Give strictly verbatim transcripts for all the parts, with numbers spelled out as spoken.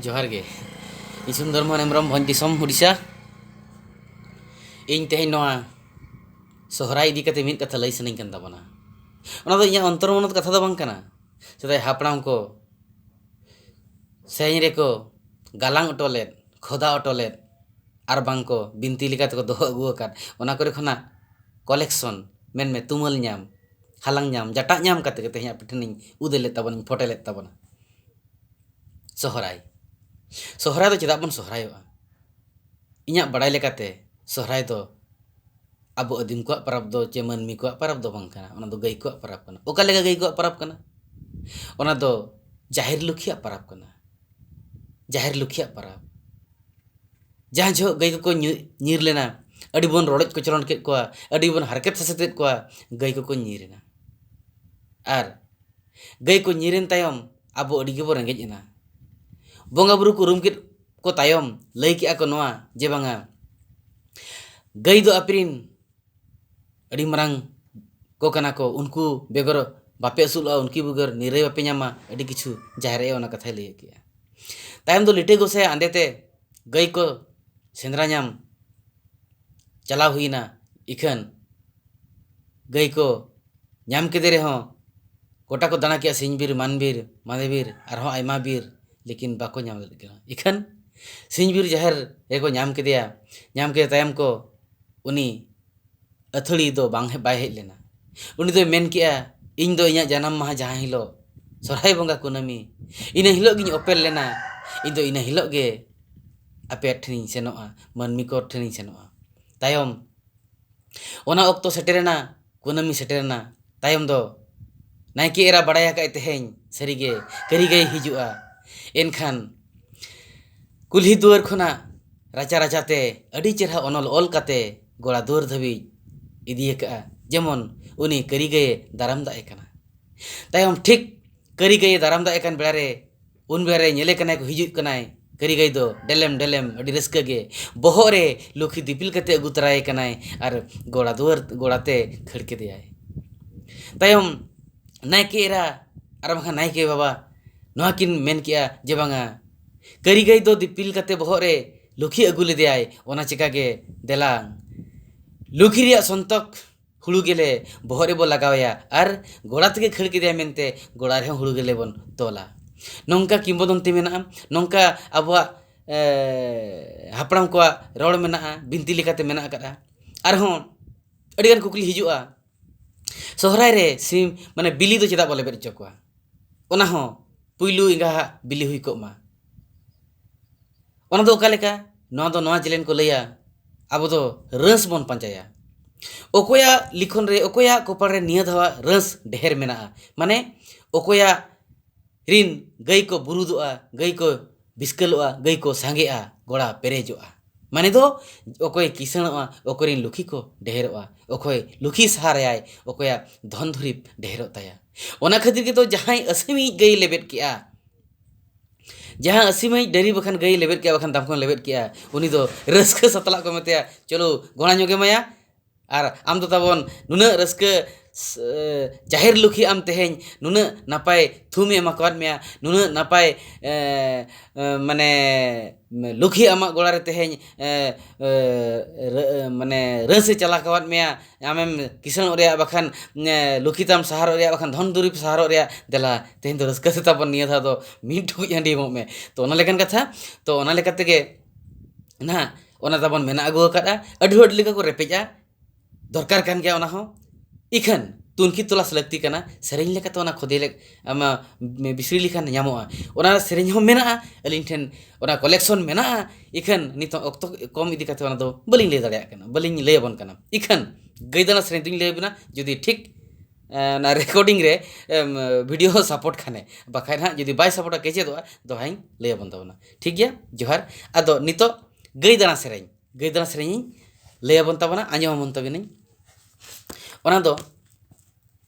ᱡᱚᱦᱟᱨ ᱜᱮ᱾ ᱤᱧ ᱥᱩᱱᱫᱚᱨ ᱢᱳᱦᱚᱱ ᱦᱮᱢᱵᱨᱚᱢ, ᱵᱷᱚᱸᱡᱽ ᱫᱤᱥᱚᱢ, ᱩᱰᱤᱥᱟ᱾ ᱤᱧ ᱛᱮᱦᱮᱧ ᱱᱚᱣᱟ ᱥᱚᱦᱨᱟᱭ ᱤᱫᱤ ᱠᱟᱛᱮ ᱢᱤᱫ ᱠᱟᱛᱷᱟ ᱞᱟᱹᱭ ᱥᱟᱱᱟᱧ ᱠᱟᱱ ᱛᱟᱵᱚᱱᱟ᱾ ᱚᱱᱟ ᱫᱚ ᱤᱧᱟᱹᱜ ᱚᱱᱛᱚᱨ ᱢᱚᱱᱚᱛ ᱠᱟᱛᱷᱟ ᱫᱚ ᱵᱟᱝ ᱠᱟᱱᱟ᱾ ᱥᱮᱫᱟᱭ ᱦᱟᱯᱲᱟᱢ ᱠᱚ ᱥᱮᱨᱮᱧ ᱨᱮᱠᱚ ᱜᱟᱞᱟᱝ ᱦᱚᱴᱚ ᱞᱮᱫ, ᱠᱷᱚᱫᱟ ᱦᱚᱴᱚ ᱞᱮᱫ, ᱟᱨ ᱵᱟᱝ ᱠᱚ ᱵᱤᱱᱛᱤ ᱞᱮᱠᱟ ᱛᱮᱠᱚ ᱫᱚᱦᱚ ᱟᱹᱜᱩ ᱟᱠᱟᱫ, ᱚᱱᱟ ᱠᱚᱨᱮ ᱠᱷᱚᱱᱟᱜ ᱠᱚᱞᱮᱠᱥᱚᱱ, ᱢᱮᱱᱢᱮ ᱛᱩᱢᱟᱹᱞ ᱧᱟᱢ, ᱦᱟᱞᱟᱝ ᱧᱟᱢ, ᱡᱟᱴᱟᱜ ᱧᱟᱢ ᱠᱟᱛᱮ ᱜᱮ ᱛᱮᱦᱮᱧ ᱟᱯᱮ ᱴᱷᱮᱱᱤᱧ ᱩᱫᱮᱞᱮᱫ ᱛᱟᱵᱚᱱᱟᱧ, ᱯᱷᱚᱴᱮᱞᱮᱫ ᱛᱟᱵᱚᱱᱟ᱾ ᱥᱚᱦᱨᱟᱭ᱾ ᱥᱚᱦᱨᱟᱭ ᱫᱚ ᱪᱮᱫᱟᱜ ᱵᱚᱱ ᱥᱚᱦᱨᱟᱭᱚᱜᱼᱟ? ᱤᱧᱟᱹᱜ ᱵᱟᱲᱟᱭ ᱞᱮᱠᱟᱛᱮ ᱥᱚᱦᱨᱟᱭ ᱫᱚ ᱟᱵᱚ ᱟᱹᱫᱤᱢ ᱠᱚᱣᱟᱜ ᱯᱚᱨᱚᱵᱽ ᱫᱚ ᱪᱮ ᱢᱟᱹᱱᱢᱤ ᱠᱚᱣᱟᱜ ᱯᱚᱨᱚᱵᱽ ᱫᱚ ᱵᱟᱝ ᱠᱟᱱᱟ, ᱚᱱᱟ ᱫᱚ ᱜᱟᱹᱭ ᱠᱚᱣᱟᱜ ᱯᱚᱨᱚᱵᱽ ᱠᱟᱱᱟ᱾ ᱚᱠᱟ ᱞᱮᱠᱟ ᱜᱟᱹᱭ ᱠᱚᱣᱟᱜ ᱯᱚᱨᱚᱵᱽ ᱠᱟᱱᱟ? ᱚᱱᱟ ᱫᱚ ᱡᱟᱦᱮᱨ ᱞᱩᱠᱷᱤᱭᱟᱜ ᱯᱚᱨᱚᱵᱽ ᱠᱟᱱᱟ᱾ ᱡᱟᱦᱮᱨ ᱞᱩᱠᱷᱤᱭᱟᱜ ᱯᱚᱨᱚᱵᱽ᱾ ᱡᱟᱦᱟᱸ ᱡᱚᱦᱚᱜ ᱜᱟᱹᱭ ᱠᱚᱠᱚ ᱧᱩ-, ᱧᱤᱨ ᱞᱮᱱᱟ, ᱟᱹᱰᱤ ᱵᱚᱱ ᱨᱚᱰᱚᱡ ᱠᱚᱪᱞᱚᱱ ᱠᱮᱫ ᱠᱚᱣᱟ, ᱟᱹᱰᱤ ᱵᱚᱱ ᱦᱟᱨᱠᱮᱛ ᱥᱟᱥᱮᱛᱮᱫ ᱠᱚᱣᱟ, ᱜᱟᱹᱭ ᱠᱚᱠᱚ ᱧᱤᱨ ᱮᱱᱟ᱾ ᱟᱨ ᱜᱟᱹᱭ ᱠᱚ ᱧᱤᱨᱮᱱ ᱛᱟᱭᱚᱢ ᱟᱵᱚ ᱟᱹᱰᱤ ᱜᱮᱵᱚ ᱨᱮᱸᱜᱮᱡ ᱮᱱᱟ᱾ ᱵᱚᱸᱜᱟ ᱵᱩᱨᱩ ᱠᱚ ᱩᱨᱩᱢ ᱠᱮᱫ ᱠᱚ ᱛᱟᱭᱚᱢ ᱞᱟᱹᱭ ᱠᱮᱜᱼᱟ ᱠᱚ ᱱᱚᱣᱟ ᱡᱮ ᱵᱟᱝᱟ, ᱜᱟᱹᱭ ᱫᱚ ᱟᱯᱮ ᱨᱤᱱ ᱟᱹᱰᱤ ᱢᱟᱨᱟᱝ ᱠᱚ ᱠᱟᱱᱟ ᱠᱚ, ᱩᱱᱠᱩ ᱵᱮᱜᱚᱨ ᱵᱟᱯᱮ ᱟᱹᱥᱩᱞᱚᱜᱼᱟ, ᱩᱱᱠᱩ ᱵᱮᱜᱚᱨ ᱱᱤᱨᱟᱹᱭ ᱵᱟᱯᱮ ᱧᱟᱢᱟ, ᱟᱹᱰᱤ ᱠᱤᱪᱷᱩ ᱡᱟᱦᱮᱨ ᱟᱭᱳ ᱚᱱᱟ ᱠᱟᱛᱷᱟᱭ ᱞᱟᱹᱭ ᱠᱮᱜᱼᱟ᱾ ᱛᱟᱭᱚᱢ ᱫᱚ ᱞᱤᱴᱟᱹ ᱜᱚᱸᱥᱟᱭ ᱟᱸᱫᱮ ᱛᱮ ᱜᱟᱹᱭ ᱠᱚ ᱥᱮᱸᱫᱽᱨᱟ ᱧᱟᱢ ᱪᱟᱞᱟᱣ ᱦᱩᱭᱱᱟ᱾ ᱤᱠᱷᱟᱹᱱ ᱜᱟᱹᱭ ᱠᱚ ᱧᱟᱢ ᱠᱮᱫᱮ ᱨᱮᱦᱚᱸ, ᱜᱚᱴᱟ ᱠᱚ ᱫᱟᱬᱟ ᱠᱮᱜᱼᱟ, ᱥᱤᱧ ᱵᱤᱨ, ᱢᱟᱱ ᱵᱤᱨ, ᱢᱟᱫᱮ ᱵᱤᱨ, ᱟᱨᱦᱚᱸ ᱟᱭᱢᱟ ᱵᱤᱨ, ᱞᱮᱠᱤᱱ ᱵᱟᱠᱚ ᱧᱟᱢ ᱞᱮᱫ ᱠᱤᱱᱟ᱾ ᱤᱠᱷᱟᱹᱱ ᱥᱤᱧ ᱵᱤᱨ ᱡᱟᱦᱮᱨ ᱨᱮᱠᱚ ᱧᱟᱢ ᱠᱮᱫᱮᱭᱟ᱾ ᱧᱟᱢ ᱠᱮᱫᱮ ᱛᱟᱭᱚᱢ ᱠᱚ ᱩᱱᱤ ᱟᱹᱛᱷᱟᱹᱲᱤ ᱫᱚ ᱵᱟᱝ ᱦᱮ-, ᱵᱟᱭ ᱦᱮᱡ ᱞᱮᱱᱟ᱾ ᱩᱱᱤ ᱫᱚᱭ ᱢᱮᱱ ᱠᱮᱜᱼᱟ, "ᱤᱧ ᱫᱚ ᱤᱧᱟᱹᱜ ᱡᱟᱱᱟᱢ ᱢᱟᱦᱟ ᱡᱟᱦᱟᱸ ᱦᱤᱞᱳᱜ ᱥᱚᱨᱦᱟᱭ ᱵᱚᱸᱜᱟ ᱠᱩᱱᱟᱹᱢᱤ, ᱤᱱᱟᱹ ᱦᱤᱞᱳᱜ ᱜᱤᱧ ᱚᱯᱮᱞ ᱞᱮᱱᱟ, ᱤᱧ ᱫᱚ ᱤᱱᱟᱹ ᱦᱤᱞᱳᱜ ᱜᱮ ᱟᱯᱮ ᱴᱷᱮᱱᱤᱧ ᱥᱮᱱᱚᱜᱼᱟ, ᱢᱟᱹᱱᱢᱤ ᱠᱚ ᱴᱷᱮᱱᱤᱧ ᱥᱮᱱᱚᱜᱼᱟ᱾" ᱛᱟᱭᱚᱢ ᱚᱱᱟ ᱚᱠᱛᱚ ᱥᱮᱴᱮᱨᱮᱱᱟ, ᱠᱩᱱᱟᱹᱢᱤ ᱥᱮᱴᱮᱨᱮᱱᱟ᱾ ᱛᱟᱭᱚᱢ ᱫᱚ ᱱᱟᱭᱠᱮ ᱮᱨᱟ ᱵᱟᱲᱟᱭ ᱟᱠᱟᱫ ᱛᱮᱦᱮᱧ ᱥᱟᱹᱨᱤᱜᱮ ᱠᱟᱹᱨᱤ ᱜᱟᱹᱭ ᱦᱤᱡᱩᱜᱼᱟ᱾ ᱮᱱᱠᱷᱟᱱ ᱠᱩᱞᱦᱤ ᱫᱩᱣᱟᱹᱨ ᱠᱷᱚᱱᱟᱜ ᱨᱟᱪᱟ ᱨᱟᱪᱟᱛᱮ ᱟᱹᱰᱤ ᱪᱮᱦᱨᱟ ᱚᱱᱚᱞ ᱚᱞ ᱠᱟᱛᱮ ᱜᱚᱲᱟ ᱫᱩᱣᱟᱹᱨ ᱫᱷᱟᱹᱵᱤᱡ ᱤᱫᱤ ᱟᱠᱟᱫᱼᱟ, ᱡᱮᱢᱚᱱ ᱩᱱᱤ ᱠᱟᱹᱨᱤ ᱜᱟᱹᱭᱮ ᱫᱟᱨᱟᱢ ᱫᱟᱜ ᱮ ᱠᱟᱱᱟ᱾ ᱛᱟᱭᱚᱢ ᱴᱷᱤᱠ ᱠᱟᱹᱨᱤ ᱜᱟᱹᱭᱮ ᱫᱟᱨᱟᱢ ᱫᱟᱜ ᱮ ᱠᱟᱱ ᱵᱮᱲᱟ ᱨᱮ, ᱩᱱ ᱵᱮᱲᱟ ᱨᱮ ᱧᱮᱞᱮ ᱠᱟᱱᱟᱭ ᱠᱚ, ᱦᱤᱡᱩᱜ ᱠᱟᱱᱟᱭ ᱠᱟᱹᱨᱤ ᱜᱟᱹᱭ ᱫᱚ ᱰᱮᱞᱮᱢ ᱰᱮᱞᱮᱢ, ᱟᱹᱰᱤ ᱨᱟᱹᱥᱠᱟᱹ ᱜᱮ᱾ ᱵᱚᱦᱚᱜ ᱨᱮ ᱞᱩᱠᱷᱤ ᱫᱤᱯᱤᱞ ᱠᱟᱛᱮ ᱟᱹᱜᱩ ᱛᱚᱨᱟᱭᱮ ᱠᱟᱱᱟᱭ ᱟᱨ ᱜᱚᱲᱟ ᱫᱩᱣᱟᱹᱨ, ᱜᱚᱲᱟᱛᱮ ᱠᱷᱟᱹᱲ ᱠᱮᱫᱮᱭᱟᱭ᱾ ᱛᱟᱭᱚᱢ ᱱᱟᱭᱠᱮ ᱮᱨᱟ ᱟᱨ ᱵᱟᱝᱠᱷᱟᱱ ᱱᱟᱭᱠᱮ ᱵᱟᱵᱟ ᱱᱚᱣᱟ ᱠᱤᱱ ᱢᱮᱱ ᱠᱮᱜᱼᱟ ᱡᱮ ᱵᱟᱝᱟ, ᱠᱟᱹᱨᱤ ᱜᱟᱹᱭ ᱫᱚ ᱫᱤᱯᱤᱞ ᱠᱟᱛᱮ ᱵᱚᱦᱚᱜ ᱨᱮ ᱞᱩᱠᱷᱤ ᱟᱹᱜᱩ ᱞᱮᱫᱮᱭᱟᱭ, ᱚᱱᱟ ᱪᱮᱠᱟ ᱜᱮ ᱫᱮᱞᱟᱝ ᱞᱩᱠᱷᱤ ᱨᱮᱭᱟᱜ ᱥᱚᱱᱛᱚᱠ ᱦᱩᱲᱩ ᱜᱮᱞᱮ ᱵᱚᱦᱚᱜ ᱨᱮᱵᱚ ᱞᱟᱜᱟᱣᱟᱭᱟ ᱟᱨ ᱜᱚᱲᱟ ᱛᱮᱜᱮ ᱠᱷᱟᱹᱲ ᱠᱮᱫᱮᱭᱟ ᱢᱮᱱᱛᱮ ᱜᱚᱲᱟ ᱨᱮᱦᱚᱸ ᱦᱩᱲᱩ ᱜᱮᱞᱮ ᱵᱚᱱ ᱛᱚᱞᱟ᱾ ᱱᱚᱝᱠᱟ ᱠᱤᱝᱵᱚᱫᱚᱱᱛᱤ ᱢᱮᱱᱟᱜᱼᱟ, ᱱᱚᱝᱠᱟ ᱟᱵᱚᱣᱟᱜ ᱮ, ᱦᱟᱯᱲᱟᱢ ᱠᱚᱣᱟᱜ ᱨᱚᱲ ᱢᱮᱱᱟᱜᱼᱟ, ᱵᱤᱱᱛᱤ ᱞᱮᱠᱟᱛᱮ ᱢᱮᱱᱟᱜ ᱟᱠᱟᱫᱼᱟ᱾ ᱟᱨᱦᱚᱸ ᱟᱹᱰᱤᱜᱟᱱ ᱠᱩᱠᱞᱤ ᱦᱤᱡᱩᱜᱼᱟ, ᱥᱚᱦᱨᱟᱭ ᱨᱮ ᱥᱤᱢ ᱢᱟᱱᱮ ᱵᱤᱞᱤ ᱫᱚ ᱪᱮᱫᱟᱜ ᱵᱚ ᱞᱮᱵᱮᱫ ᱦᱚᱪᱚ ᱠᱚᱣᱟ? ᱚᱱᱟ ᱦᱚᱸ ᱯᱩᱭᱞᱩ ᱮᱸᱜᱟ ᱦᱟᱜ ᱵᱤᱞᱤ ᱦᱩᱭ ᱠᱚᱜ ᱢᱟ᱾ ᱚᱱᱟ ᱫᱚ ᱚᱠᱟ ᱞᱮᱠᱟ? ᱱᱚᱣᱟ ᱫᱚ ᱱᱚᱣᱟ ᱡᱮᱞᱮᱱ ᱠᱚ ᱞᱟᱹᱭᱟ, ᱟᱵᱚ ᱫᱚ ᱨᱟᱹᱥ ᱵᱚᱱ ᱯᱟᱸᱡᱟᱭᱟ᱾ ᱚᱠᱚᱭᱟᱜ ᱞᱤᱠᱷᱚᱱ ᱨᱮ, ᱚᱠᱚᱭᱟᱜ ᱠᱚᱯᱟᱲ ᱨᱮ ᱱᱤᱭᱟᱹ ᱫᱷᱟᱣᱟᱜ ᱨᱟᱹᱥ ᱰᱷᱮᱨ ᱢᱮᱱᱟᱜᱼᱟ? ᱢᱟᱱᱮ ᱚᱠᱚᱭᱟᱜ ᱨᱤᱱ ᱜᱟᱹᱭ ᱠᱚ ᱵᱩᱨᱩᱫᱚᱜᱼᱟ, ᱜᱟᱹᱭ ᱠᱚ ᱵᱤᱥᱠᱟᱹᱞᱚᱜᱼᱟ, ᱜᱟᱹᱭ ᱠᱚ ᱥᱟᱸᱜᱮᱜᱼᱟ, ᱜᱚᱲᱟ ᱯᱮᱨᱮᱡᱚᱜᱼᱟ᱾ ᱢᱟᱱᱮ ᱫᱚ ᱚᱠᱚᱭ ᱠᱤᱥᱟᱹᱬᱚᱜᱼᱟ, ᱚᱠᱚᱭ ᱨᱤᱱ ᱞᱩᱠᱷᱤ ᱠᱚ ᱰᱷᱮᱨᱚᱜᱼᱟ, ᱚᱠᱚᱭ ᱞᱩᱠᱷᱤ ᱥᱟᱦᱟᱨᱟᱭᱟᱭ, ᱚᱠᱚᱭᱟᱜ ᱫᱷᱚᱱ ᱫᱩᱨᱤᱵᱽ ᱰᱷᱮᱨᱚᱜ ᱛᱟᱭᱟ᱾ ᱚᱱᱟ ᱠᱷᱟᱹᱛᱤᱨ ᱜᱮᱛᱚ ᱡᱟᱦᱟᱸᱭ ᱟᱹᱥᱤᱢᱤᱡ ᱜᱟᱹᱭ ᱞᱮᱵᱮᱫ ᱠᱮᱜᱼᱟ, ᱡᱟᱦᱟᱸ ᱟᱹᱥᱤᱢᱤᱡ ᱰᱟᱹᱝᱨᱤ ᱵᱟᱠᱷᱟᱱ ᱜᱟᱹᱭ ᱞᱮᱵᱮᱫ ᱠᱮᱜᱼᱟ, ᱵᱟᱠᱷᱟᱱ ᱫᱟᱢᱠᱚᱢ ᱞᱮᱵᱮᱫ ᱠᱮᱜᱼᱟ, ᱩᱱᱤ ᱫᱚ ᱨᱟᱹᱥᱠᱟᱹ ᱥᱟᱛᱞᱟᱜ ᱠᱚ ᱢᱮᱛᱟᱭᱟ, "ᱪᱚᱞᱚ ᱜᱚᱲᱟ ᱧᱚᱜ ᱮᱢᱟᱭᱟ, ᱟᱨ ᱟᱢ ᱫᱚ ᱛᱟᱵᱚᱱ ᱱᱩᱱᱟᱹᱜ ᱨᱟᱹᱥᱠᱟᱹ ᱥ-, ᱮ, ᱡᱟᱦᱮᱨ ᱞᱩᱠᱷᱤ ᱟᱢ ᱛᱮᱦᱮᱧ ᱱᱩᱱᱟᱹᱜ ᱱᱟᱯᱟᱭ ᱛᱷᱩᱢᱮ ᱮᱢᱟ ᱠᱟᱣᱟᱫ ᱢᱮᱭᱟ, ᱱᱩᱱᱟᱹᱜ ᱱᱟᱯᱟᱭ, ᱮ, ᱮ, ᱢᱟᱱᱮ ᱞᱩᱠᱷᱤ ᱟᱢᱟᱜ ᱜᱚᱲᱟ ᱨᱮ ᱛᱮᱦᱮᱧ, ᱮ, ᱮ, ᱨᱟᱹ-, ᱢᱟᱱᱮ ᱨᱟᱹᱥᱮ ᱪᱟᱞᱟ ᱠᱟᱣᱟᱫ ᱢᱮᱭᱟ, ᱟᱢᱮᱢ ᱠᱤᱥᱟᱹᱬᱚᱜ ᱨᱮᱭᱟᱜ ᱵᱟᱠᱷᱟᱱ, ᱮ, ᱞᱩᱠᱷᱤ ᱛᱟᱢ ᱥᱟᱦᱟᱨᱚᱜ ᱨᱮᱭᱟᱜ ᱵᱟᱠᱷᱟᱱ ᱫᱷᱚᱱ ᱫᱩᱨᱤᱵᱽ ᱥᱟᱦᱟᱨᱚᱜ ᱨᱮᱭᱟᱜ, ᱫᱮᱞᱟ ᱛᱮᱦᱮᱧ ᱫᱚ ᱨᱟᱹᱥᱠᱟᱹ ᱛᱮ ᱛᱟᱵᱚᱱ ᱱᱤᱭᱟᱹ ᱫᱷᱟᱣ ᱫᱚ ᱢᱤᱫ ᱴᱩᱠᱩᱡ ᱦᱟᱺᱰᱤ ᱮᱢᱚᱜ ᱢᱮ᱾" ᱛᱚ ᱚᱱᱟ ᱞᱮᱠᱟᱱ ᱠᱟᱛᱷᱟ, ᱛᱚ ᱚᱱᱟ ᱞᱮᱠᱟ ᱛᱮᱜᱮ ᱱᱟᱦᱟᱜ ᱚᱱᱟ ᱛᱟᱵᱚᱱ ᱢᱮᱱᱟᱜ ᱟᱹᱜᱩ ᱟᱠᱟᱫᱼᱟ᱾ ᱟᱹᱰᱤ ᱦᱚᱲ ᱟᱹᱰᱤ ᱞᱮᱠᱟ ᱠᱚ ᱨᱮᱯᱮᱡᱼᱟ, ᱫᱚᱨᱠᱟᱨ ᱠᱟᱱ ᱜᱮᱭᱟ ᱚᱱᱟ ᱦᱚᱸ᱾ ᱤᱠᱷᱟᱹᱱ ᱛᱩᱱᱠᱷᱤ ᱛᱚᱞᱟᱥ ᱞᱟᱹᱠᱛᱤ ᱠᱟᱱᱟ, ᱥᱮᱨᱮᱧ ᱞᱮᱠᱟᱛᱮ ᱚᱱᱟ ᱠᱷᱚᱫᱮ ᱞᱮ-, ᱟᱢ, ᱵᱤᱥᱲᱤ ᱞᱮᱠᱷᱟᱱ ᱧᱟᱢᱚᱜᱼᱟ᱾ ᱚᱱᱟ ᱥᱮᱨᱮᱧ ᱦᱚᱸ ᱢᱮᱱᱟᱜᱼᱟ, ᱟᱹᱞᱤᱧ ᱴᱷᱮᱱ ᱚᱱᱟ ᱠᱚᱞᱮᱠᱥᱚᱱ ᱢᱮᱱᱟᱜᱼᱟ᱾ ᱤᱠᱷᱟᱹᱱ ᱱᱤᱛᱚᱜ ᱚᱠᱛᱚ ᱠᱚᱢ ᱤᱫᱤ ᱠᱟᱛᱮ ᱚᱱᱟ ᱫᱚ ᱵᱟᱹᱞᱤᱧ ᱞᱟᱹᱭ ᱫᱟᱲᱮᱭᱟᱜ ᱠᱟᱱᱟ, ᱵᱟᱹᱞᱤᱧ ᱞᱟᱹᱭ ᱟᱵᱚᱱ ᱠᱟᱱᱟ᱾ ᱤᱠᱷᱟᱹᱱ ᱜᱟᱹᱭ ᱫᱟᱬᱟ ᱥᱮᱨᱮᱧ ᱫᱩᱧ ᱞᱟᱹᱭ ᱟᱵᱤᱱᱟ, ᱡᱩᱫᱤ ᱴᱷᱤᱠ, ᱮ, ᱚᱱᱟ ᱨᱮᱠᱚᱨᱰᱤᱝ ᱨᱮ, ᱮᱢ, ᱵᱷᱤᱰᱤᱭᱳ ᱥᱟᱯᱳᱨᱴ ᱠᱷᱟᱱᱮ, ᱵᱟᱠᱷᱟᱡ ᱱᱟᱦᱟᱜ ᱡᱩᱫᱤ ᱵᱟᱭ ᱥᱟᱯᱳᱨᱴᱟ ᱠᱮᱪᱮᱫᱚᱜᱼᱟ, ᱫᱚᱦᱲᱟᱧ ᱞᱟᱹᱭ ᱟᱵᱚᱱ ᱛᱟᱵᱚᱱᱟ᱾ ᱴᱷᱤᱠ ᱜᱮᱭᱟ, ᱡᱚᱦᱟᱨ᱾ ᱟᱫᱚ ᱱᱤᱛᱚᱜ ᱜᱟᱹᱭ ᱫᱟᱬᱟ ᱥᱮᱨᱮᱧ, ᱜᱟᱹᱭ ᱫᱟᱬᱟ ᱥᱮᱨᱮᱧᱤᱧ ᱞᱟᱹᱭ ᱟᱵᱚᱱ ᱛᱟᱵᱚᱱᱟ, ᱟᱸᱡᱚᱢ ᱟᱵᱚᱱ ᱛᱟᱵᱚᱱᱟᱹᱧ᱾ ᱚᱱᱟ ᱫᱚ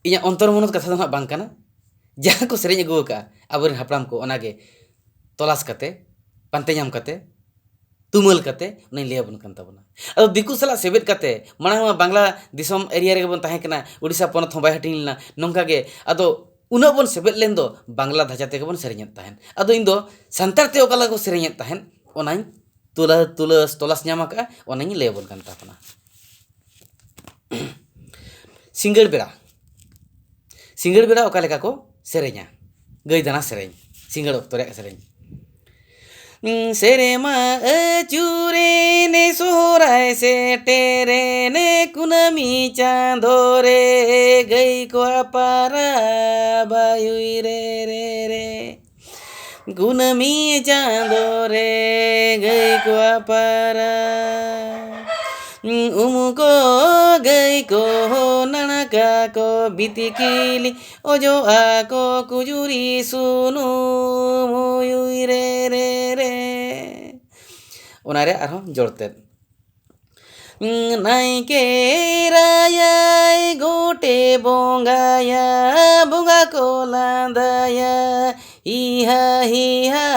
ᱤᱧᱟᱹᱜ ᱚᱱᱛᱚᱨ ᱢᱚᱱᱚᱛ ᱠᱟᱛᱷᱟ ᱫᱚ ᱱᱟᱦᱟᱜ ᱵᱟᱝ ᱠᱟᱱᱟ, ᱡᱟᱦᱟᱸ ᱠᱚ ᱥᱮᱨᱮᱧ ᱟᱹᱜᱩ ᱟᱠᱟᱫᱼᱟ ᱟᱵᱚᱨᱮᱱ ᱦᱟᱯᱲᱟᱢ ᱠᱚ, ᱚᱱᱟᱜᱮ ᱛᱚᱞᱟᱥ ᱠᱟᱛᱮ, ᱯᱟᱱᱛᱮ ᱧᱟᱢ ᱠᱟᱛᱮ, ᱛᱩᱢᱟᱹᱞ ᱠᱟᱛᱮ ᱚᱱᱟᱧ ᱞᱟᱹᱭ ᱟᱵᱚᱱ ᱠᱟᱱ ᱛᱟᱵᱚᱱᱟ᱾ ᱟᱫᱚ ᱫᱤᱠᱩ ᱥᱟᱞᱟᱜ ᱥᱮᱵᱮᱫ ᱠᱟᱛᱮ, ᱢᱟᱲᱟᱝ ᱢᱟ ᱵᱟᱝᱞᱟ ᱫᱤᱥᱚᱢ ᱮᱨᱤᱭᱟ ᱨᱮᱜᱮ ᱵᱚᱱ ᱛᱟᱦᱮᱸ ᱠᱟᱱᱟ, ᱩᱲᱤᱥᱥᱟ ᱯᱚᱱᱚᱛ ᱦᱚᱸ ᱵᱟᱭ ᱦᱟᱹᱴᱤᱧ ᱞᱮᱱᱟ᱾ ᱱᱚᱝᱠᱟ ᱜᱮ ᱟᱫᱚ ᱩᱱᱟᱹᱜ ᱵᱚᱱ ᱥᱮᱵᱮᱫ ᱞᱮᱱ ᱫᱚ ᱵᱟᱝᱞᱟ ᱫᱷᱟᱪᱟ ᱛᱮᱜᱮ ᱵᱚᱱ ᱥᱮᱨᱮᱧᱮᱫ ᱛᱟᱦᱮᱸᱫ᱾ ᱟᱫᱚ ᱤᱧ ᱫᱚ ᱥᱟᱱᱛᱟᱲ ᱛᱮ ᱚᱠᱟ ᱞᱮᱠᱟ ᱠᱚ ᱥᱮᱨᱮᱧᱮᱫ ᱛᱟᱦᱮᱸᱫ, ᱚᱱᱟᱧ ᱛᱩᱞᱟᱹ-, ᱛᱚᱞᱟᱥ ᱧᱟᱢ ᱟᱠᱟᱫᱼᱟ, ᱚᱱᱟᱧ ᱞᱟᱹᱭ ᱟᱵᱚᱱ ᱠᱟᱱ ᱛᱟᱵᱚᱱᱟ᱾ ᱥᱤᱸᱜᱟᱹᱲ ᱵᱮᱲᱟ, ᱥᱤᱸᱜᱟᱹᱲ ᱵᱮᱲᱟ ᱚᱠᱟ ᱞᱮᱠᱟ ᱠᱚ ᱥᱮᱨᱮᱧᱟ, ᱜᱟᱹᱭ ᱫᱟᱬᱟ ᱥᱮᱨᱮᱧ, ᱥᱤᱸᱜᱟᱹᱲ ᱚᱠᱛᱚ ᱨᱮᱭᱟᱜ ᱥᱮᱨᱮᱧ᱾ ᱥᱮᱨᱢᱟ ᱟᱹᱪᱩᱨᱮᱱᱮ, ᱥᱚᱦᱨᱟᱭ ᱥᱮᱴᱮᱨᱮᱱᱮ, ᱠᱩᱱᱟᱹᱢᱤ ᱪᱟᱸᱫᱳ ᱨᱮ ᱜᱟᱹᱭ ᱠᱚᱣᱟᱜ ᱯᱟᱨᱟᱵᱽ, ᱟᱭᱩᱭ ᱨᱮ ᱨᱮ ᱨᱮ᱾ ᱠᱩᱱᱟᱹᱢᱤ ᱪᱟᱸᱫᱳ ᱨᱮ ᱜᱟᱹᱭ ᱠᱚᱣᱟᱜ ᱯᱟᱨᱟᱵᱽ᱾ ᱩᱢ ᱠᱚ ᱜᱟᱹᱭ ᱠᱚ, ᱱᱟᱲᱠᱟ ᱠᱚ ᱵᱤᱛᱠᱤᱞ, ᱚᱡᱚᱜ ᱟᱠᱚ ᱠᱩᱡᱩᱨᱤ ᱥᱩᱱᱩᱢ, ᱩᱭᱩᱭ ᱨᱮ ᱨᱮ ᱨᱮ᱾ ᱚᱱᱟ ᱨᱮ ᱟᱨᱦᱚᱸ ᱡᱚᱲ ᱛᱮᱫ᱾ ᱱᱟᱭᱠᱮ ᱨᱟᱭᱟᱭ ᱜᱚᱴᱮ ᱵᱚᱸᱜᱟᱭᱟ, ᱵᱚᱸᱜᱟ ᱠᱚ ᱞᱟᱸᱫᱟᱭᱟ, ᱦᱤ ᱦᱟ ᱦᱤ ᱦᱟ,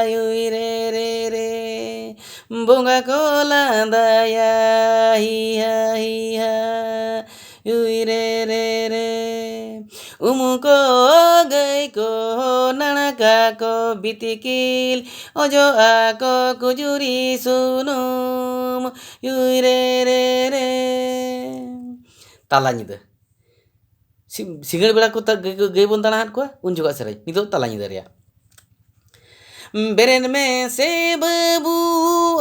ᱩᱭ ᱨᱮ ᱨᱮ ᱨᱮ᱾ ᱵᱚᱸᱜᱟ ᱠᱚ ᱞᱟᱸᱫᱟᱭᱟ, ᱦᱤ ᱦᱟ ᱦᱤ ᱦᱟ, ᱩᱭ ᱨᱮ ᱨᱮ ᱨᱮ᱾ ᱩᱢ ᱠᱚ ᱜᱟᱹᱭ ᱠᱚ, ᱱᱟᱲᱠᱟ ᱠᱚ ᱵᱤᱛᱠᱤᱞ, ᱚᱡᱚᱜ ᱟᱠᱚ ᱠᱩᱡᱩᱨᱤ ᱥᱩᱱᱩᱢ, ᱩᱭ ᱨᱮ ᱨᱮ ᱨᱮ᱾ ᱛᱟᱞᱟ ᱧᱤᱫᱟᱹ᱾ ᱥᱤ-, ᱥᱤᱸᱜᱟᱹᱲ ᱵᱮᱲᱟ ᱠᱚ ᱛᱟ-, ᱜᱟᱹᱭ, ᱜᱟᱹᱭ ᱵᱚᱱ ᱫᱟᱬᱟ ᱟᱫ ᱠᱚᱣᱟ, ᱩᱱ ᱡᱚᱠᱷᱟᱜ ᱥᱮᱨᱮᱧ᱾ ᱱᱤᱛᱚᱜ ᱛᱟᱞᱟ ᱧᱤᱫᱟᱹ ᱨᱮᱭᱟᱜ᱾ ᱵᱮᱨᱮᱫ ᱢᱮᱥᱮ ᱵᱟᱹᱵᱩ,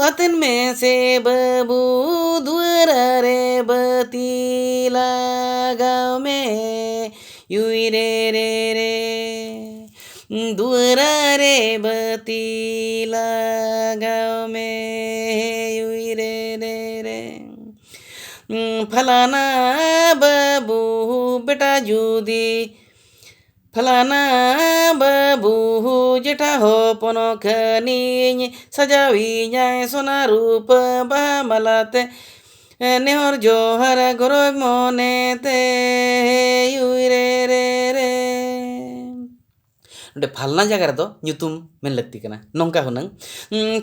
ᱟᱛᱮᱱ ᱢᱮᱥᱮ ᱵᱟᱹᱵᱩ, ᱫᱩᱣᱟᱹᱨ ᱨᱮ ᱵᱟᱹᱛᱤ ᱞᱟᱜᱟᱣ ᱢᱮ, ᱭᱩᱭ ᱨᱮ ᱨᱮ ᱨᱮ᱾ ᱫᱩᱣᱟᱹᱨ ᱨᱮ ᱵᱟᱹᱛᱤ ᱞᱟᱜᱟᱣ ᱢᱮ, ᱭᱩᱭ ᱨᱮ ᱨᱮ ᱨᱮ᱾ ᱯᱷᱟᱞᱟᱱᱟ ᱵᱟᱹᱵᱩ ᱵᱮᱴᱟ ᱡᱩᱫᱤ, ᱯᱷᱟᱞᱟᱱᱟ ᱵᱟᱹᱵᱩ ᱡᱮᱴᱷᱟ ᱦᱚᱯᱚᱱ ᱠᱷᱟᱹᱱᱤᱧ, ᱥᱟᱡᱟᱣᱤᱧᱟᱭ ᱥᱚᱱᱟ ᱨᱩᱯᱟᱹ ᱵᱟᱦᱟ ᱢᱟᱞᱟᱛᱮ, ᱱᱮᱦᱚᱨ ᱡᱚᱦᱟᱨ ᱜᱚᱨᱚᱡᱽ ᱢᱚᱱᱮᱛᱮ, ᱭᱩᱭ ᱨᱮ ᱨᱮ ᱨᱮ᱾ ᱱᱚᱰᱮ ᱯᱷᱟᱞᱱᱟ ᱡᱟᱭᱜᱟ ᱨᱮᱫᱚ ᱧᱩᱛᱩᱢ ᱢᱮᱱ ᱞᱟᱹᱠᱛᱤ ᱠᱟᱱᱟ᱾ ᱱᱚᱝᱠᱟ ᱦᱩᱱᱟᱹᱝ,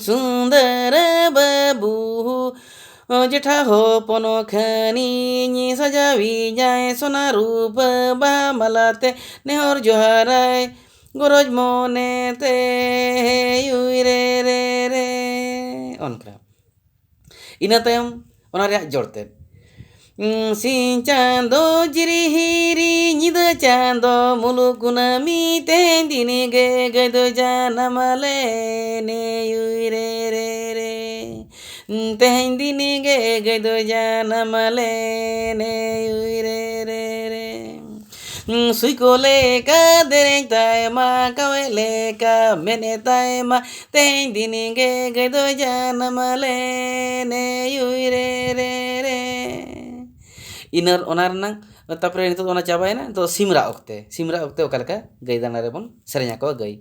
ᱥᱩᱱᱫᱚᱨ ᱵᱟᱹᱵᱩ ᱡᱮᱴᱷᱟ ᱦᱚᱯᱚᱱ ᱠᱷᱟᱹᱱᱤᱧ ᱥᱟᱡᱟᱣᱤᱧᱟᱭ ᱥᱚᱱᱟ ᱨᱩᱯᱟᱹ ᱵᱟᱦᱟ ᱢᱟᱞᱟᱛᱮ, ᱱᱮᱦᱚᱨ ᱡᱚᱦᱟᱨᱟᱭ ᱜᱚᱨᱚᱡᱽ ᱢᱚᱱᱮᱛᱮ, ᱭᱩᱭ ᱨᱮ ᱨᱮ ᱨᱮ᱾ ᱚᱱᱠᱟ᱾ ᱤᱱᱟᱹ ᱛᱟᱭᱚᱢ ᱚᱱᱟ ᱨᱮᱭᱟᱜ ᱡᱚᱲ ᱛᱮᱫ᱾ ᱥᱤᱧ ᱪᱟᱸᱫᱚ ᱡᱤᱨᱤ ᱦᱤᱨᱤ ᱧᱤᱫᱟᱹ ᱪᱟᱸᱫᱚ ᱢᱩᱞᱩᱠ ᱠᱩᱱᱟᱹᱢᱤ, ᱛᱮᱦᱮᱧ ᱫᱤᱱ ᱜᱮ ᱜᱟᱹᱭ ᱫᱚ ᱡᱟᱱᱟᱢ ᱞᱮᱱᱮ, ᱭᱩᱭ ᱨᱮ ᱨᱮ ᱨᱮ᱾ ᱛᱮᱦᱮᱧ ᱫᱤᱱ ᱜᱮ ᱜᱟᱹᱭ ᱫᱚ ᱡᱟᱱᱟᱢ ᱞᱮᱱᱮ, ᱭᱩᱭ ᱨᱮ ᱨᱮ ᱨᱮ᱾ ᱥᱩᱭ ᱠᱚ ᱞᱮᱠᱟ ᱫᱮᱨᱮᱧ ᱛᱟᱭ ᱢᱟ, ᱠᱟᱣᱮ ᱞᱮᱠᱟ ᱢᱮᱱᱮ ᱛᱟᱭ ᱢᱟ, ᱛᱮᱦᱮᱧ ᱫᱤᱱ ᱜᱮ ᱜᱟᱹᱭ ᱫᱚ ᱡᱟᱱᱟᱢ ᱞᱮᱱᱮ, ᱭᱩᱭ ᱨᱮ ᱨᱮ ᱨᱮ᱾ ᱤᱱᱟᱹ ᱚᱱᱟ ᱨᱮᱱᱟᱝ, ᱛᱟᱨᱯᱚᱨᱮ ᱱᱤᱛᱚᱜ ᱫᱚ ᱚᱱᱟ ᱪᱟᱵᱟᱭᱮᱱᱟ᱾ ᱱᱤᱛᱚᱜ ᱫᱚ ᱥᱤᱢ ᱨᱟᱜ ᱚᱠᱛᱮ, ᱥᱤᱢ ᱨᱟᱜ ᱚᱠᱛᱮ ᱚᱠᱟ ᱞᱮᱠᱟ ᱜᱟᱹᱭ ᱫᱟᱬᱟ ᱨᱮᱵᱚᱱ ᱥᱮᱨᱮᱧ ᱟᱠᱚᱣᱟ ᱜᱟᱹᱭ᱾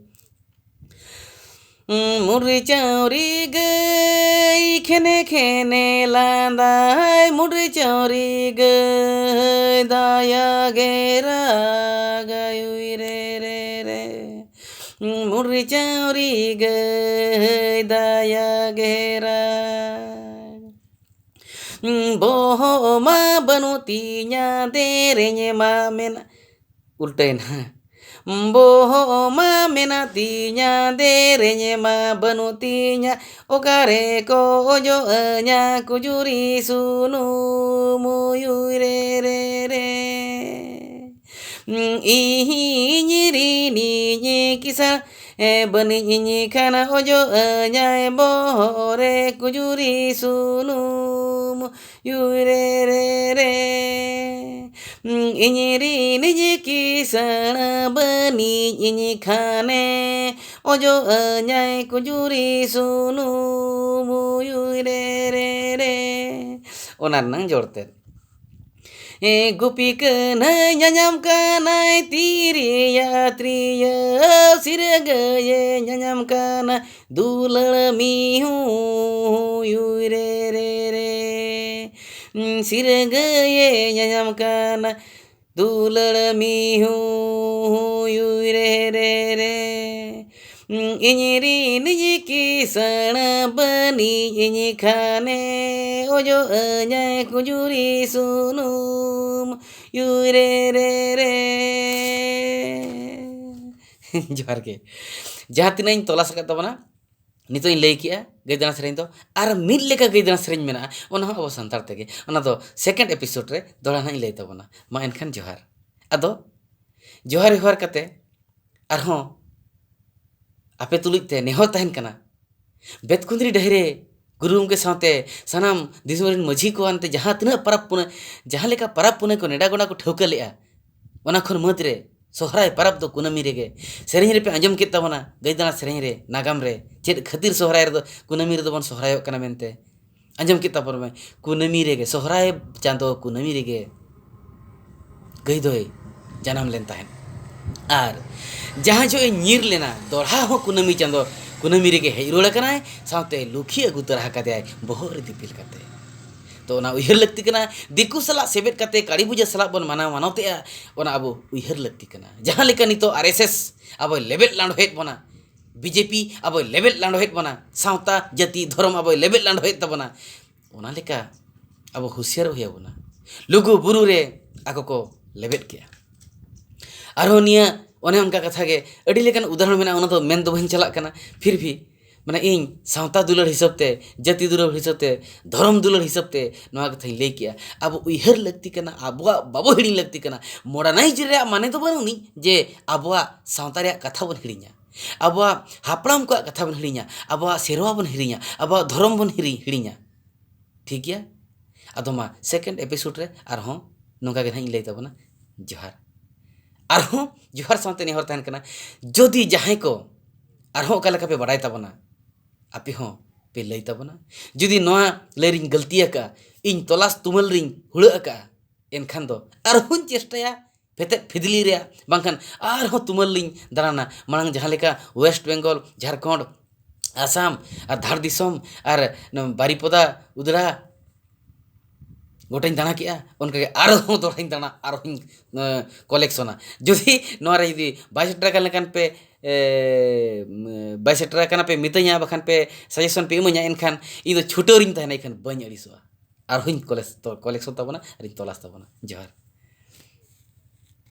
ᱢᱩᱨᱨᱤ ᱪᱟᱹᱣᱨᱤ ᱜᱟᱹᱭ ᱠᱷᱮᱱᱮ ᱠᱷᱮᱱᱮ ᱞᱟᱸᱫᱟᱭ, ᱢᱩᱨᱨᱤ ᱪᱟᱹᱣᱨᱤ ᱜᱟᱹᱭ ᱫᱟᱭᱟ ᱜᱮ ᱨᱟᱜᱟᱭ, ᱩᱭ ᱨᱮ ᱨᱮ ᱨᱮ᱾ ᱢᱩᱨᱨᱤ ᱪᱟᱹᱣᱨᱤ ᱜᱟᱹᱭ ᱫᱟᱭᱟ ᱜᱮ ᱨᱟᱜ᱾ ᱵᱚᱦᱚᱜ ᱢᱟ ᱵᱟᱹᱱᱩᱜ ᱛᱤᱧᱟ, ᱫᱮᱨᱮᱧ ᱢᱟ ᱢᱮᱱᱟᱜ᱾ ᱩᱞᱴᱟᱹᱭᱮᱱᱟ᱾ ᱵᱚᱦᱚᱜ ᱢᱟ ᱢᱮᱱᱟᱜ ᱛᱤᱧᱟ, ᱫᱮᱨᱮᱧ ᱢᱟ ᱵᱟᱹᱱᱩᱜ ᱛᱤᱧᱟ, ᱚᱠᱟᱨᱮ ᱠᱚ ᱚᱡᱚᱜ ᱟᱹᱧᱟ ᱠᱩᱡᱩᱨᱤ ᱥᱩᱱᱩᱢ, ᱩᱭ ᱨᱮ ᱨᱮ ᱨᱮ᱾ ᱤᱧ ᱨᱤᱱᱤᱧ ᱠᱤᱥᱟᱹᱬ ᱵᱟᱹᱱᱤᱡ ᱤᱧ ᱠᱷᱟᱱ, ᱚᱡᱚᱜ ᱟᱹᱧᱟᱭ ᱵᱚᱦᱚᱜ ᱨᱮ ᱠᱩᱡᱩᱨᱤ ᱥᱩᱱᱩᱢ, ᱭᱩᱭ ᱨᱮ ᱨᱮ ᱨᱮ᱾ ᱤᱧ ᱨᱤᱱᱤᱡ ᱠᱤᱥᱟᱹᱬ ᱵᱟᱹᱱᱤᱡ ᱤᱧ ᱠᱷᱟᱱᱮ, ᱚᱡᱚᱜ ᱟᱹᱧᱟᱭ ᱠᱩᱡᱩᱨᱤ ᱥᱩᱱᱩᱢ, ᱭᱩᱭ ᱨᱮ ᱨᱮ ᱨᱮ᱾ ᱚᱱᱟ ᱨᱮᱱᱟᱝ ᱡᱚᱲ ᱛᱮᱫ᱾ ᱮ, ᱜᱩᱯᱤ ᱠᱟᱹᱱᱦᱟᱹᱭ ᱧᱟᱧᱟᱢ ᱠᱟᱱᱟᱭ ᱛᱤᱨᱭᱟ ᱛᱨᱤᱭᱟᱹ, ᱥᱤᱨᱟᱹ ᱜᱟᱹᱭᱮ ᱧᱟᱧᱟᱢ ᱠᱟᱱᱟ ᱫᱩᱞᱟᱹᱲ ᱢᱤᱦᱩ, ᱭᱩᱭ ᱨᱮ ᱨᱮ ᱨᱮ᱾ ᱩᱸ, ᱥᱤᱨᱟᱹ ᱜᱟᱹᱭᱮ ᱧᱟᱧᱟᱢ ᱠᱟᱱᱟ ᱫᱩᱞᱟᱹᱲ ᱢᱤᱦᱩ, ᱭᱩᱭ ᱨᱮ ᱨᱮ ᱨᱮ᱾ ᱤᱧ ᱨᱤᱱᱤᱡ ᱠᱤᱥᱟᱹᱬ ᱵᱟᱹᱱᱤᱡ ᱤᱧ ᱠᱷᱟᱱᱮ, ᱚᱡᱚᱜ ᱟᱹᱧᱟᱭ ᱠᱩᱡᱩᱨᱤ ᱥᱩᱱᱩᱢ, ᱭᱩᱭ ᱨᱮ ᱨᱮ ᱨᱮ᱾ ᱡᱚᱦᱟᱨ ᱜᱮ᱾ ᱡᱟᱦᱟᱸ ᱛᱤᱱᱟᱹᱜ ᱤᱧ ᱛᱚᱞᱟᱥ ᱟᱠᱟᱫ ᱛᱟᱵᱚᱱᱟ, ᱱᱤᱛᱚᱜ ᱤᱧ ᱞᱟᱹᱭ ᱠᱮᱜᱼᱟ ᱜᱟᱹᱭ ᱫᱟᱬᱟ ᱥᱮᱨᱮᱧ ᱫᱚ, ᱟᱨ ᱢᱤᱫ ᱞᱮᱠᱟ ᱜᱟᱹᱭ ᱫᱟᱬᱟ ᱥᱮᱨᱮᱧ ᱢᱮᱱᱟᱜᱼᱟ, ᱚᱱᱟ ᱦᱚᱸ ᱟᱵᱚ ᱥᱟᱱᱛᱟᱲ ᱛᱮᱜᱮ᱾ ᱚᱱᱟ ᱫᱚ second episode ᱨᱮ ᱫᱚᱦᱲᱟ ᱱᱟᱜ ᱤᱧ ᱞᱟᱹᱭ ᱛᱟᱵᱚᱱᱟ᱾ ᱢᱟ ᱮᱱᱠᱷᱟᱱ ᱡᱚᱦᱟᱨ᱾ ᱟᱫᱚ ᱡᱚᱦᱟᱨ ᱡᱚᱦᱟᱨ ᱠᱟᱛᱮ ᱟᱨᱦᱚᱸ ᱟᱯᱮ ᱛᱩᱞᱩᱡ ᱛᱮ ᱱᱮᱦᱚᱨ ᱛᱟᱦᱮᱱ ᱠᱟᱱᱟ, ᱵᱮᱛᱠᱩᱸᱫᱽᱨᱤ ᱰᱟᱹᱦᱤ ᱨᱮ ᱜᱩᱨᱩ ᱜᱚᱢᱠᱮ ᱥᱟᱶᱛᱮ ᱥᱟᱱᱟᱢ ᱫᱤᱥᱚᱢ ᱨᱮᱱ ᱢᱟᱹᱡᱷᱤ ᱠᱚ ᱟᱱᱛᱮ ᱡᱟᱦᱟᱸ ᱛᱤᱱᱟᱹᱜ ᱯᱟᱨᱟᱵᱽ ᱯᱩᱱᱟᱹᱭ, ᱡᱟᱦᱟᱸ ᱞᱮᱠᱟ ᱯᱟᱨᱟᱵᱽ ᱯᱩᱱᱟᱹᱭ ᱠᱚ ᱱᱮᱰᱟ ᱜᱚᱸᱰᱟ ᱠᱚ ᱴᱷᱟᱹᱣᱠᱟᱹ ᱞᱮᱫᱼᱟ, ᱚᱱᱟ ᱠᱷᱚᱱ ᱢᱩᱫᱽ ᱨᱮ ᱥᱚᱦᱨᱟᱭ ᱯᱟᱨᱟᱵᱽ ᱫᱚ ᱠᱩᱱᱟᱹᱢᱤ ᱨᱮᱜᱮ᱾ ᱥᱮᱨᱮᱧ ᱨᱮᱯᱮ ᱟᱸᱡᱚᱢ ᱠᱮᱫ ᱛᱟᱵᱚᱱᱟ ᱜᱟᱹᱭ ᱫᱟᱬᱟ ᱥᱮᱨᱮᱧ ᱨᱮ, ᱱᱟᱜᱟᱢ ᱨᱮ, ᱪᱮᱫ ᱠᱷᱟᱹᱛᱤᱨ ᱥᱚᱦᱨᱟᱭ ᱨᱮᱫᱚ, ᱠᱩᱱᱟᱹᱢᱤ ᱨᱮᱫᱚ ᱵᱚᱱ ᱥᱚᱦᱨᱟᱭᱚᱜ ᱠᱟᱱᱟ ᱢᱮᱱᱛᱮ᱾ ᱟᱸᱡᱚᱢ ᱠᱮᱫ ᱛᱟᱵᱚᱱ ᱢᱮ, ᱠᱩᱱᱟᱹᱢᱤ ᱨᱮᱜᱮ, ᱥᱚᱦᱨᱟᱭ ᱪᱟᱸᱫᱚ ᱠᱩᱱᱟᱹᱢᱤ ᱨᱮᱜᱮ ᱜᱟᱹᱭ ᱫᱚᱭ ᱡᱟᱱᱟᱢ ᱞᱮᱱ ᱛᱟᱦᱮᱸᱫ᱾ ᱟᱨ ᱡᱟᱦᱟᱸ ᱡᱚᱦᱚᱜ ᱮ ᱧᱤᱨ ᱞᱮᱱᱟ, ᱫᱚᱲᱦᱟ ᱦᱚᱸ ᱠᱩᱱᱟᱹᱢᱤ ᱪᱟᱸᱫᱚ, ᱠᱩᱱᱟᱹᱢᱤ ᱨᱮᱜᱮ ᱦᱮᱡ ᱨᱩᱣᱟᱹᱲ ᱟᱠᱟᱱᱟᱭ, ᱥᱟᱶᱛᱮ ᱞᱩᱠᱷᱤ ᱟᱹᱜᱩ ᱛᱚᱨᱟ ᱟᱠᱟᱫᱮᱭᱟᱭ ᱵᱚᱦᱚᱜ ᱨᱮ ᱫᱤᱯᱤᱞ ᱠᱟᱛᱮ᱾ ᱛᱚ, ᱚᱱᱟ ᱩᱭᱦᱟᱹᱨ ᱞᱟᱹᱠᱛᱤ ᱠᱟᱱᱟ᱾ ᱫᱤᱠᱩ ᱥᱟᱞᱟᱜ ᱥᱮᱵᱮᱫ ᱠᱟᱛᱮ, ᱠᱟᱹᱲᱤ ᱯᱩᱡᱟᱹ ᱥᱟᱞᱟᱜ ᱵᱚᱱ ᱢᱟᱱᱟᱣ ᱢᱟᱱᱚᱛᱮᱜᱼᱟ, ᱚᱱᱟ ᱟᱵᱚ ᱩᱭᱦᱟᱹᱨ ᱞᱟᱹᱠᱛᱤ ᱠᱟᱱᱟ᱾ ᱡᱟᱦᱟᱸ ᱞᱮᱠᱟ ᱱᱤᱛᱚᱜ ᱟᱨ ᱮᱥ ᱮᱥ ᱟᱵᱚᱭ ᱞᱮᱵᱮᱫ ᱞᱟᱸᱰᱚᱭᱮᱫ ᱵᱚᱱᱟ, ᱵᱤ ᱡᱮ ᱯᱤ ᱟᱵᱚᱭ ᱞᱮᱵᱮᱫ ᱞᱟᱸᱰᱚᱭᱮᱫ ᱵᱚᱱᱟ, ᱥᱟᱶᱛᱟ, ᱡᱟᱹᱛᱤ, ᱫᱷᱚᱨᱚᱢ ᱟᱵᱚᱭ ᱞᱮᱵᱮᱫ ᱞᱟᱸᱰᱚᱭᱮᱫ ᱛᱟᱵᱚᱱᱟ, ᱚᱱᱟ ᱞᱮᱠᱟ ᱟᱵᱚ ᱦᱩᱸᱥᱤᱭᱟᱹᱨ ᱦᱩᱭ ᱟᱵᱚᱱᱟ᱾ ᱞᱩᱜᱩ ᱵᱩᱨᱩ ᱨᱮ ᱟᱠᱚ ᱠᱚ ᱞᱮᱵᱮᱫ ᱠᱮᱜᱼᱟ᱾ ᱟᱨᱦᱚᱸ ᱱᱤᱭᱟᱹ ᱚᱱᱮ ᱚᱱᱠᱟ ᱠᱟᱛᱷᱟ ᱜᱮ ᱟᱹᱰᱤ ᱞᱮᱠᱟᱱ ᱩᱫᱟᱦᱚᱨᱚᱱ ᱢᱮᱱᱟᱜᱼᱟ, ᱚᱱᱟ ᱫᱚ ᱢᱮᱱ ᱫᱚ ᱵᱟᱹᱧ ᱪᱟᱞᱟᱜ ᱠᱟᱱᱟ᱾ ᱯᱷᱤᱨ ᱵᱷᱤ, ᱢᱟᱱᱮ, ᱤᱧ ᱥᱟᱶᱛᱟ ᱫᱩᱞᱟᱹᱲ ᱦᱤᱥᱟᱹᱵ ᱛᱮ, ᱡᱟᱹᱛᱤ ᱫᱩᱞᱟᱹᱲ ᱦᱤᱥᱟᱹᱵ ᱛᱮ, ᱫᱷᱚᱨᱚᱢ ᱫᱩᱞᱟᱹᱲ ᱦᱤᱥᱟᱹᱵ ᱛᱮ ᱱᱚᱣᱟ ᱠᱟᱛᱷᱟᱧ ᱞᱟᱹᱭ ᱠᱮᱜᱼᱟ᱾ ᱟᱵᱚ ᱩᱭᱦᱟᱹᱨ ᱞᱟᱹᱠᱛᱤ ᱠᱟᱱᱟ, ᱟᱵᱚᱣᱟᱜ ᱵᱟᱵᱚ ᱦᱤᱲᱤᱧ ᱞᱟᱹᱠᱛᱤ ᱠᱟᱱᱟ᱾ Modernize ᱨᱮᱭᱟᱜ ᱢᱟᱱᱮ ᱫᱚ ᱵᱟᱹᱱᱩᱜ ᱟᱹᱱᱤᱡ ᱡᱮ ᱟᱵᱚᱣᱟᱜ ᱥᱟᱶᱛᱟ ᱨᱮᱭᱟᱜ ᱠᱟᱛᱷᱟ ᱵᱚᱱ ᱦᱤᱲᱤᱧᱟ, ᱟᱵᱚᱣᱟᱜ ᱦᱟᱯᱲᱟᱢ ᱠᱚᱣᱟᱜ ᱠᱟᱛᱷᱟ ᱵᱚᱱ ᱦᱤᱲᱤᱧᱟ, ᱟᱵᱚᱣᱟᱜ ᱥᱮᱨᱣᱟ ᱵᱚᱱ ᱦᱤᱲᱤᱧᱟ, ᱟᱵᱚᱣᱟᱜ ᱫᱷᱚᱨᱚᱢ ᱵᱚᱱ ᱦᱤᱲᱤ-, ᱦᱤᱲᱤᱧᱟ᱾ ᱴᱷᱤᱠ ᱜᱮᱭᱟ? ᱟᱫᱚ ᱢᱟ, second episode ᱨᱮ ᱟᱨᱦᱚᱸ ᱱᱚᱝᱠᱟ ᱜᱮ ᱱᱟᱦᱟᱜ ᱤᱧ ᱞᱟᱹᱭ ᱛᱟᱵᱚᱱᱟ᱾ ᱡᱚᱦᱟᱨ᱾ ᱟᱨᱦᱚᱸ ᱡᱚᱦᱟᱨ ᱥᱟᱶᱛᱮ ᱱᱮᱦᱚᱨ ᱛᱟᱦᱮᱱ ᱠᱟᱱᱟ, ᱡᱩᱫᱤ ᱡᱟᱦᱟᱸᱭ ᱠᱚ ᱟᱨᱦᱚᱸ ᱚᱠᱟ ᱞᱮᱠᱟ ᱯᱮ ᱵᱟᱲᱟᱭ ᱛᱟᱵᱚᱱᱟ, ᱟᱯᱮ ᱦᱚᱸ ᱯᱮ ᱞᱟᱹᱭ ᱛᱟᱵᱚᱱᱟ᱾ ᱡᱩᱫᱤ ᱱᱚᱣᱟ ᱞᱟᱹᱭ ᱨᱤᱧ ᱜᱟᱹᱞᱛᱤ ᱟᱠᱟᱫᱼᱟ, ᱤᱧ ᱛᱚᱞᱟᱥ ᱛᱩᱢᱟᱹᱞ ᱨᱤᱧ ᱦᱩᱲᱟᱹᱜ ᱟᱠᱟᱫᱼᱟ, ᱮᱱᱠᱷᱟᱱ ᱫᱚ ᱟᱨᱦᱚᱸᱧ ᱪᱮᱥᱴᱟᱭᱟ ᱯᱷᱮᱛᱮᱫ ᱯᱷᱤᱫᱽᱞᱤ ᱨᱮᱭᱟᱜ, ᱵᱟᱝᱠᱷᱟᱱ ᱟᱨᱦᱚᱸ ᱛᱩᱢᱟᱹᱞ ᱞᱤᱧ ᱫᱟᱬᱟᱱᱟ᱾ ᱢᱟᱲᱟᱝ ᱡᱟᱦᱟᱸ ᱞᱮᱠᱟ ᱳᱭᱮᱥᱴ ᱵᱮᱝᱜᱚᱞ, ᱡᱷᱟᱲᱠᱷᱚᱸᱰ, ᱟᱥᱟᱢ ᱟᱨ ᱫᱷᱟᱲ ᱫᱤᱥᱚᱢ ᱟᱨ ᱱᱚᱣᱟ ᱵᱟᱨᱤᱯᱚᱫᱟ, ᱩᱫᱽᱲᱟ ᱜᱚᱴᱟᱧ ᱫᱟᱬᱟ ᱠᱮᱜᱼᱟ, ᱚᱱᱠᱟᱜᱮ ᱟᱨᱦᱚᱸ ᱫᱚᱦᱲᱟᱧ ᱫᱟᱬᱟ, ᱟᱨᱦᱚᱸᱧ, ᱮᱸ, ᱠᱚᱞᱮᱠᱥᱚᱱᱟ᱾ ᱡᱩᱫᱤ ᱱᱚᱣᱟ ᱨᱮ ᱡᱩᱫᱤ ᱵᱟᱭ ᱥᱮᱴᱮᱨ ᱟᱠᱟᱱ ᱞᱮᱠᱟᱱ ᱯᱮ ᱮ, ᱵᱟᱭ ᱥᱮᱴᱮᱨ ᱟᱠᱟᱱᱟ ᱯᱮ ᱢᱤᱛᱟᱹᱧᱟ, ᱵᱟᱠᱷᱟᱱ ᱯᱮ ᱥᱟᱡᱮᱥᱚᱱ ᱯᱮ ᱤᱢᱟᱹᱧᱟ, ᱮᱱᱠᱷᱟᱱ ᱤᱧ ᱫᱚ ᱪᱷᱩᱴᱟᱹᱣ ᱨᱤᱧ ᱛᱟᱦᱮᱱᱟ, ᱮᱱᱠᱷᱟᱱ ᱵᱟᱹᱧ ᱟᱹᱲᱤᱥᱚᱜᱼᱟ᱾ ᱟᱨᱦᱚᱸᱧ ᱠᱚᱞᱮᱠᱥ-, ᱛᱚ-, ᱠᱚᱞᱮᱠᱥᱚᱱ ᱛᱟᱵᱚᱱᱟ, ᱟᱨᱤᱧ ᱛᱚᱞᱟᱥ ᱛᱟᱵᱚᱱᱟ᱾ ᱡᱚᱦᱟᱨ᱾